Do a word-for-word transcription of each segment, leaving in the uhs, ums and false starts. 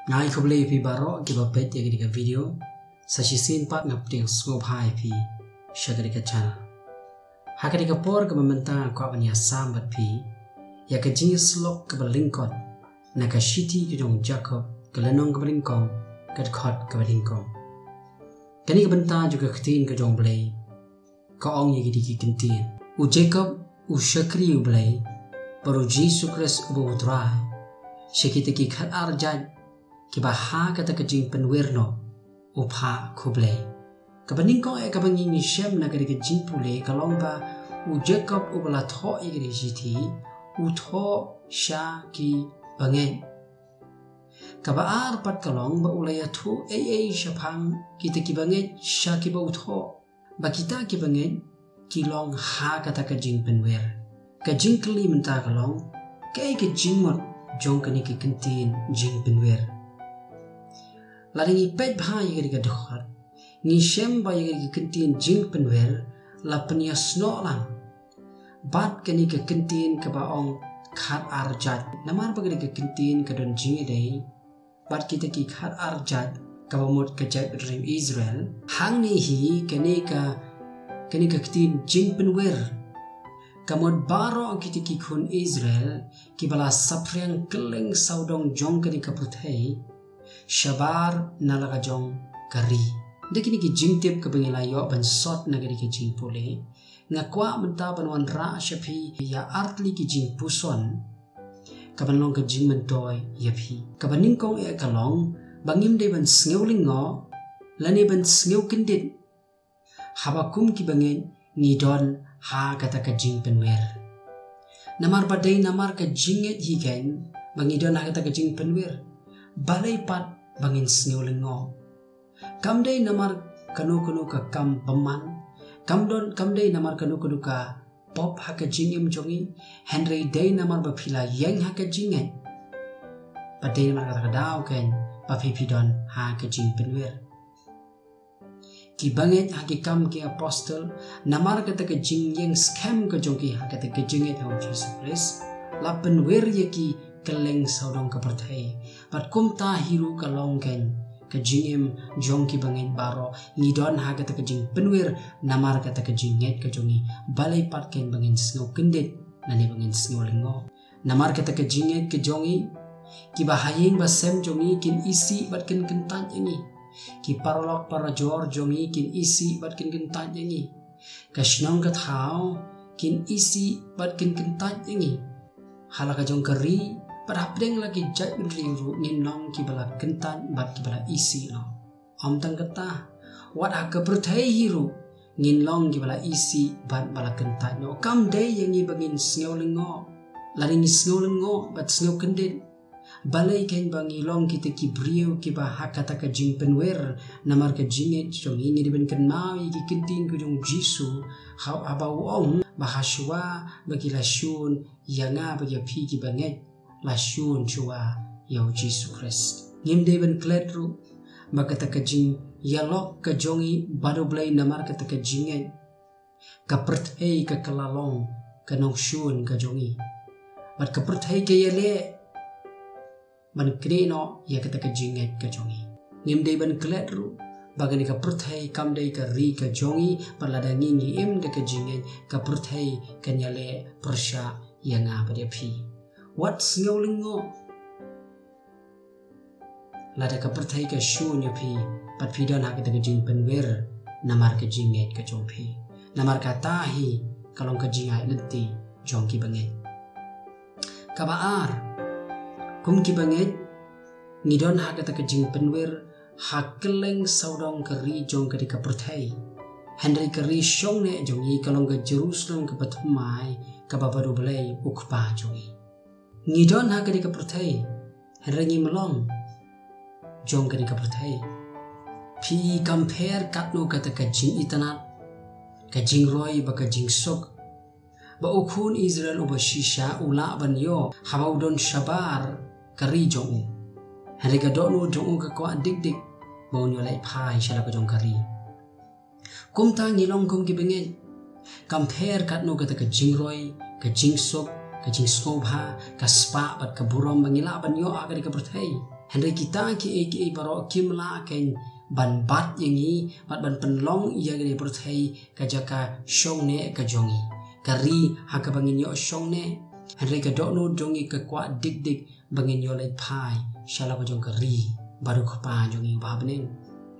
Nga ai khublei ïa phi baroh kiba peit ïa kane ka video. Sa shisien pat nga pdiang sngewbha ïa phi sha kane ka channel. Ha kane ka por kaba mynta nga kwah ban ïa sam bad phi ïa ka jingïasyllok kaba lyngkot na ka shithi ka jong u Jakob, ka lynnong kaba nyngkong, ka dkhot kaba nyngkong. Kane ka bynta jong ka ktien ka jong u Blei ka ong ïa kine ki kyntien: U Jakob u shakri U Blei, bad U Jisu Khrist uba U Trai, sha kita ki khatar jait kiba ha kata ka jingpynwir noh u phah khublei. Kaba nyngkong eh kaba ngi, ngi shem na kane ka jingpule ka long ba u Jakob uba la thoh ïa kane ka shithi, u thoh sha ki bangeit. Kaba ar pat ka long ba u la ïathuh ei ei shaphang kita ki bangeit sha kiba u thoh, ba kita ki bangeit ki long ha kata ka jingpynwir. Ka jingkylli mynta ka long, kaei ka jingmut jong kane ka kyntien jingpynwir? Lada ngi peit bha ïa kane ka dkhot, ngi shem ba ïa kane ka kyntien jingpynwir la pynïasnoh lang bad kane ka kyntien kaba ong khatar jait. Namar ba kane ka kyntien ka don jingïadei bad kita ki khatar jait, kaba mut ka jaitbynriew Israel. Hangne hi kane ka, kane ka ktien jingpynwir, ka mut baroh kita ki khun Israel kiba la saphriang kylleng sawdong jong kane ka pyrthei, shabar na la ka jong ka ri. Da kine ki jingtip kaba ngi la ïoh ban sot na kane ka jingpule, nga kwah mynta ban wanrah sha phi ïa artylli ki jingpuson kaban long ka jingmyntoi ïa phi. Kaba nyngkong eh ka long ba ngim dei ban sngew lyngngoh lane ban sngew kyndit haba kum ki bangeit ngi don ha kata ka jingpynwir. Namar ba dei namar ka jingngeit hi keiñ ba ngi don ha kata ka jingpynwir. Balei pat ba ngin sngew lyngngoh? Kam dei namar kano kano ka kam bymman, kam don, kam dei namar kano kano ka pop ha ka jingim jong ngi, hynrei dei namar ba phi la ïeng ha ka jingngeit. Ba dei namar kata ka daw keiñ ba phi, phi don ha ka jingpynwir. Ki bangeit ha ki Kam ki Apostol, namar kata ka jingïeng skhem ka jong ki ha kata ka jingngeit ha U Jisu Khrist, la pynwir ïa ki kylleng sawdong ka pyrthei. Bad kumta hi ruh ka long keiñ ka jingim jong ki bangeit baroh, ngi don ha kata ka jingpynwir namar kata ka jingngeit ka jong ngi. Balei pat keiñ ba ngin sngew kyndit lane ba ngin sngew lyngngoh? Namar kata ka jingngeit ka jong ngi, kiba ha ïing ba sem jong ngi kin isih bad kin kyntait ïa ngi. Ki paralok parajor jong ngi kin isih bad kin kyntait ïa ngi. Ka shnong ka thaw kin isih bad kin kyntait ïa ngi. Ha la ka jong ka ri bad hapdeng la ki jaitbynriew ruh ngin long kiba la kyntait bad kiba la isih noh. Ym tang kata, wat ha ka pyrthei hi ruh ngin long kiba la isih bad ba la kyntait noh. Kam dei ïa ngi ba ngin sngew lyngngoh. Lada ngi sngew lyngngoh bad sngew kyndit, balei keiñ ba ngi long kita ki briew kiba ha kata ka jingpynwir namar ka jingngeit jong ngi? Ngi dei ban kynmaw ïa ki kyntien ka jong U Jisu, ha, haba u ong ba ha shuwa ba ki la shun ïa nga bad ïa phi ki bangeit, la shun shuwa ïa U Jisu Khrist. Ngim dei ban klet ruh ba kata ka jingïalok ka jong ngi bad U Blei namar kata ka jingngeit, ka pyrthei ka kylla long ka nongshun ka jong ngi. Bad ka pyrthei ka ïaleh ban knieh noh ïa kata ka jingngeit ka jong ngi. Ngim dei ban klet ruh ba kane ka pyrthei kam dei ka ri ka jong ngi, bad lada ngi, ngi im da ka jingngeit, ka pyrthei kan ïaleh pyrshah ïa nga bad ïa phi. Wat sngew lyngngoh lada ka pyrthei ka shun ïa phi bad phi don ha kata ka jingpynwir namar ka jingngeit ka jong phi. Namar kata hi ka long ka jingai lynti jong ki bangeit. Kaba ar, kum ki bangeit ngi don ha kata ka jingpynwir ha kylleng sawdong ka ri jong kane ka pyrthei. Hynrei ka ri shong neh jong ngi ka long ka Jerusalem kaba thymmai kaba bad U Blei U Kpa jong ngi. Ngi don ha kane ka pyrthei, hynrei ngim long jong kane ka pyrthei. Phi i, kam pher katno kata ka jingitynnad, ka jingroi bad ka jingsuk ba u khun Israel uba shisha u lah ban ïoh haba u don shabar ka ri jong u. Hynrei ka dohnud jong u ka kwah dik dik ba un ïoh leit phai sha la ka jong ka ri. Kumta ngi long kum ki bangeit. Kam pher katno kata ka jingroi, ka jingsuk, ka jingsngewbha, ka spah bad ka burom ba ngi lah ban ïoh ha kane ka pyrthei. Hynrei kita kiei kiei baroh kim lah kein ban bat ïa ngi bad ban pynlong ïa kane ka pyrthei ka jaka shongneh ka jong ngi. Ka ri ha kaba ngin ïoh shongneh. Hynrei ka dohnud jong ngi ka kwah dik dik ba ngin ïoh leit phai sha la ka jong ka ri bad u Kpa jong ngi uba ha bneng.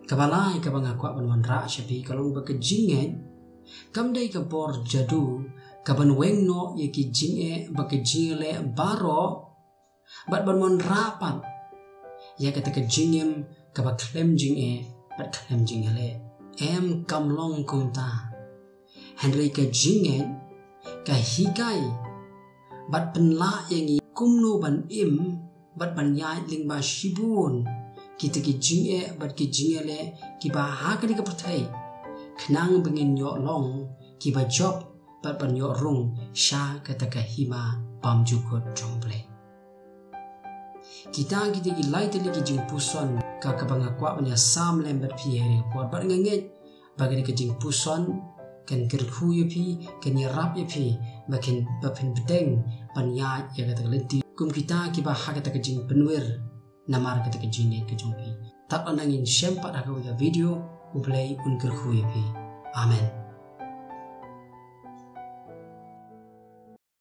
Kaba lai kaba nga kwah ban wanrah sha phi ka long ba ka jingngeit kam dei ka bor jadu kaban weng noh ïa ki jingeh bad ka jingïaleh baroh bad ban wanrah pat ïa kata ka jingim kaba khlem jingeh bad khlem jingïaleh. Em, kam long kumta. Hynrei ka jingngeit ka hikai bad pynlah ïa ngi kumno ban im bad ban ïaid lyngba shibun kita ki jingeh bad ki jingïaleh kiba ha kane ka pyrthei, khnang ba ngin ïoh long kiba jop bad ban ïoh rung sha kata ka hima bymjukut jong U Blei. Kita kita ki lai tylli ki jingpuson ka kaba nga kwah ban ïasam lem bad phi ha kane ka por, bad nga ngeit ba kane ka jingpuson kan kyrkhu ïa phi, kan ïarap ïa phi ba kin, ba phin bteng ban ïaid ïa kata ka lynti kum kita kiba ha kata ka jingpynwir namar kata ka jingngeit ka jong phi. Tad haduh ngin ïashem pat ha kawei ka video, U Blei un kyrkhu ïa phi. Amen.